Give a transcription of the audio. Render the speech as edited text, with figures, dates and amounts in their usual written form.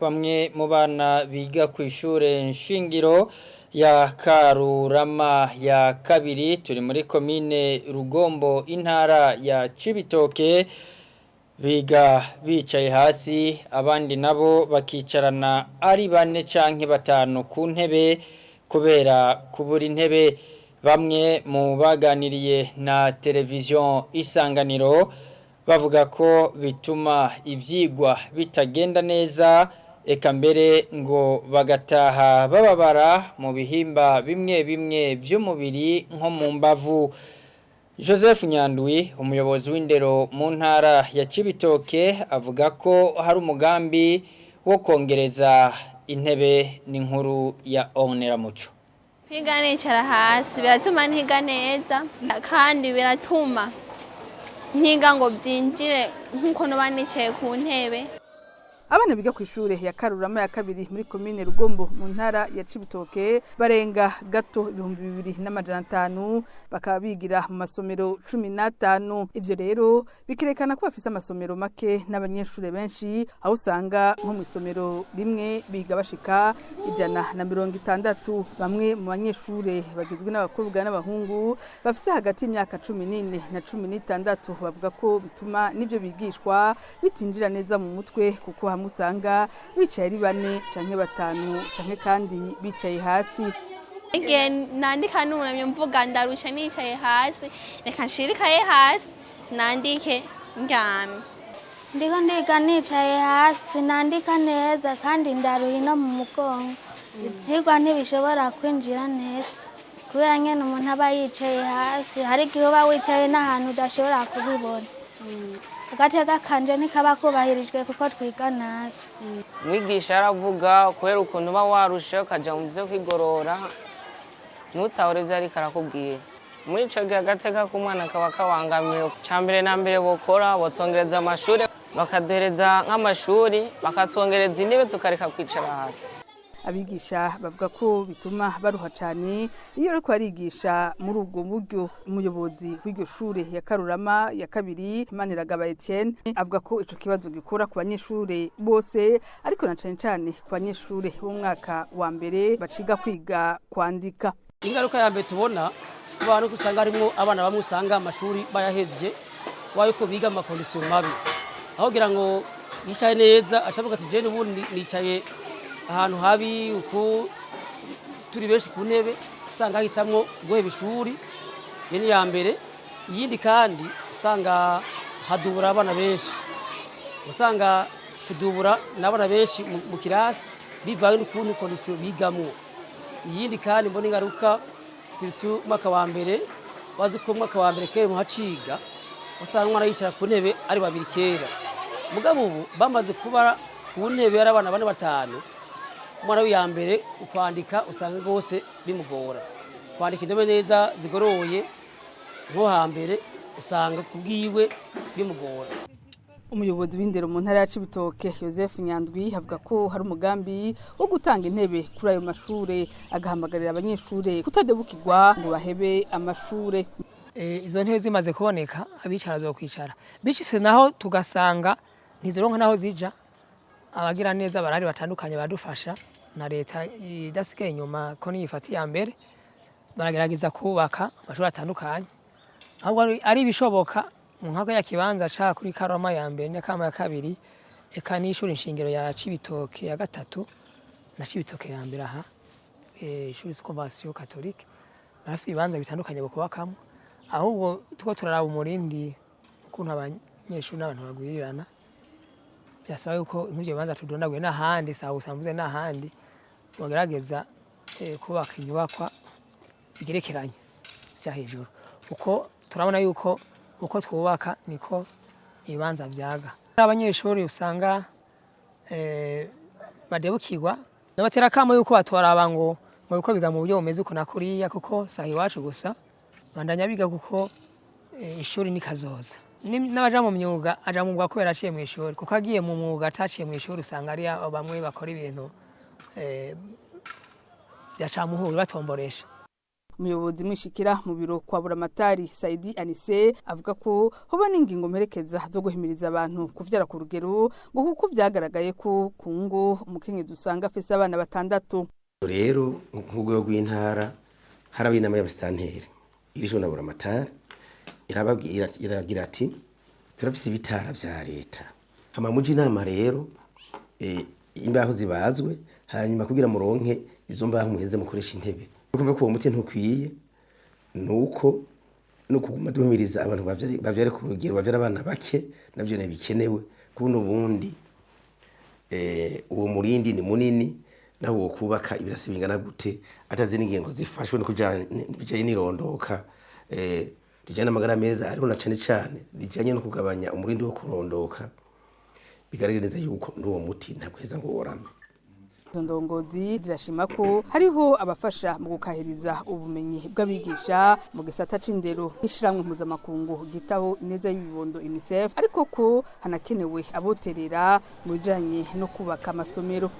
Bamwe mu bana biga ku ishure nshingiro ya Karurama ya kabiri, turi muri komine Rugombo, intara ya Cibitoke, biga bicaye hasi, abandi nabo bakicarana ari bane canke batanu ku ntebe kubera kubura intebe. Bamwe mu baganiriye na televiziyo Isanganiro bavuga ko bituma ivyigwa bitagenda neza, eka mbere ngo bagataha bababara mu bihimba bimwe bimwe vy'umubiri nko mu mbavu. Joseph Nyandwi, umuyobozi w'indero mu ntara ya Cibitoke, avuga ko hari umugambi wo kongereza intebe. N'inkuru ya Ornella Muco. Kwiga nicara hasi biratuma ntiga neza, kandi biratuma ntiga ngo byinjire nk'uko nuba nicaye ku ntebe. Abana biga ku ishure ya Karurama ya kabiri muri komine Rugombo mu ntara ya Cibitoke barenga gato 2500, bakaba bigira mu masomero 15. Ivyo rero bikerekana ko bafise amasomero make n'abanyeshure benshi, aho usanga nko mu isomero rimwe biga bashika 160. Bamwe mu banyeshure bagizwe n'abakobwa n'abahungu bafise hagati y'imyaka 14 na 16 bavuga ko bituma n'ivyo bigishwa bitinjira neza mu mutwe, kuko hamwe usanga bicaye ari bane canke batanu, canke kandi bicaye hasi. Igihe nandika nunamye, mvuga ndarusha nicaye hasi, reka nshirikaye hasi nandike ndyamye. Ndiko ndiga nicaye hasi, nandika neza, kandi ndaruha no mu mugongo. Ivyigwa ntibishobora kwinjira neza kubera nyene umuntu aba yicaye hasi. Hari igihe uba wicaye n'ahantu udashobora kubibona. Agateka kanje ntikaba kubahirijwe kuko twiga nabi. Umwigisha aravuga, kubera ukuntu uba warushe ukaja mu byo kwigorora, ntutahure ibyo ariko arakubwira. Muri ico gihe agateka k'umwana kaba kabangamiwe. Ca mbere na mbere bokora, botongereza amashuri, bakaduhereza nk'amashuri, bakatwongereza intebe, tukareka kwicara hasi. Abigisha bavuga ko bituma baruha cane iyo ariko arigisha muri ubwo buryo. Umuyobozi w'iryo shure ya Karurama ya kabiri, Maniragaba Etienne, avuga ko ico kibazo gikora ku banyeshure bose, ariko na cane cane ku banyeshure b'umwaka wa mbere baciga kwiga kwandika. Ingaruka ya mbere tubona ku bantu, usanga harimo abana bamwe usanga amashuri bayahevye wayo ko biga mu ma conditions mabi, aho kugira ngo yicaye neza ashavuga ati: "Jewe n'ubundi nicaye ahantu habi, uku turi benshi ku ntebe." Usanga ahitamwo guheba ishuri. Iyo ni iya mbere. Iyindi kandi, usanga hadubura abana benshi, usanga kudubura n'abana benshi mu kirasi bivanye n'ukuntu conditions bigamwo. Iyindi kandi mbona ingaruka, surtout umwaka wa mbere, wazi ko umwaka wa mbere kera muhaciga usanga umwana yicara ku ntebe ari babiri kera. Mugabo ubu bamaze kuba ku ntebe ari abana bane, batanu. Umwana w'iya mbere ukwandika usanga rwose bimugora kwandika indome neza zigoroye nko hambere, usanga kubwiwe bimugora. Umuyobozi w'indero mu ntara ya Cibitoke, Joseph Nyandwi, avuga ko hari umugambi wo gutanga intebe kuri ayo mashure, agahamagarira abanyeshure kutadebukirwa ngo bahebe amashure. Izo ntebe zimaze kuboneka, abicara kwicara bicise, naho tugasanga ntizironka naho zija, abagira neza barahari batandukanye badufasha, na leta idasigaye inyuma ko niyo ifata iya mbere. Baragerageza kubaka amashuri atandukanye, ahubwo ari ibishoboka nk'ako ya kibanza ca kuri Karama ya mbere n'Akama ya kabiri, eka n'ishuri nshingiro ya Cibitoke ya gatatu na Cibitoke ya mbere aha, ishuri Convention Catholique, barafise ibibanza bitandukanye bokubakamwo. Ahubwo tuko turaraba umurindi ukuntu abanyeshuri n'abantu bagwirirana, byasaba yuko nk'ivyo bibanza tudondaguye n'ahandi, sawa gusa mvuze n'ahandi, bogerageza kubaka inyubakwa zigerekeranye zija hejuru, kuko turabona yuko uko twubaka niko ibibanza vyaga. Abanyeshuri usanga badebukirwa, nabatera akamo yuko batoraba ngo uko biga mu buryo bumeze uko na kuriya, kuko saha iwacu gusa bandanya biga, kuko ishuri ni kazoza. N'abaja mu myuga, aja mu mwuga kubera aciye mw'ishuri, kuko agiye mu mwuga ataciye mw'ishuri usanga ari bamwe bakora ibintu vya camuhuri batomboresha. Umuyobozi mwishikira mu biro kwa Buramatari, Saidi Anise, avuga ko hoba n'ingingo mperekeza zo guhimiriza abantu kuvyara ku rugero, ngo kuko vyagaragaye ko ku ngo umukenyezi usanga afise abana batandatu. Rero nk'urwego rw'intara haraba inama y'abasitanteri irijwe na Buramatari, irababwira, iragira ati: "Turafise ibitara vya leta, hama muje inama rero imbaho zibazwe, hanyuma kugira muronke izo mbaho muheze mukoresha intebe." Urumva ko uwo muti ntukwiye, nuko no kuguma duhimiriza abantu bavyare ku rugero, bavyare abana bake, navyo ntibikenewe kubona. Ubundi uwo murindi ni munini, naho wo kubaka ibirasi bingana gute atazi n'ingingo zifashwe no bijanye n'irondoka rijanye n'amagara meza, ariko na cane cane rijanye no kugabanya umurindi wo kurondoka, bigaragara yuko n'uwo muti ntabwo heza ngo worame. Izo ndongozi zirashima ko hariho abafasha mu gukahiriza ubumenyi bw'abigisha mu gisata c'indero, nk'ishirahamwe mpuzamakungu gitaho ineza y'ibibondo UNICEF, ariko ko hanakenewe aboterera mu bijanye no kubaka amasomero.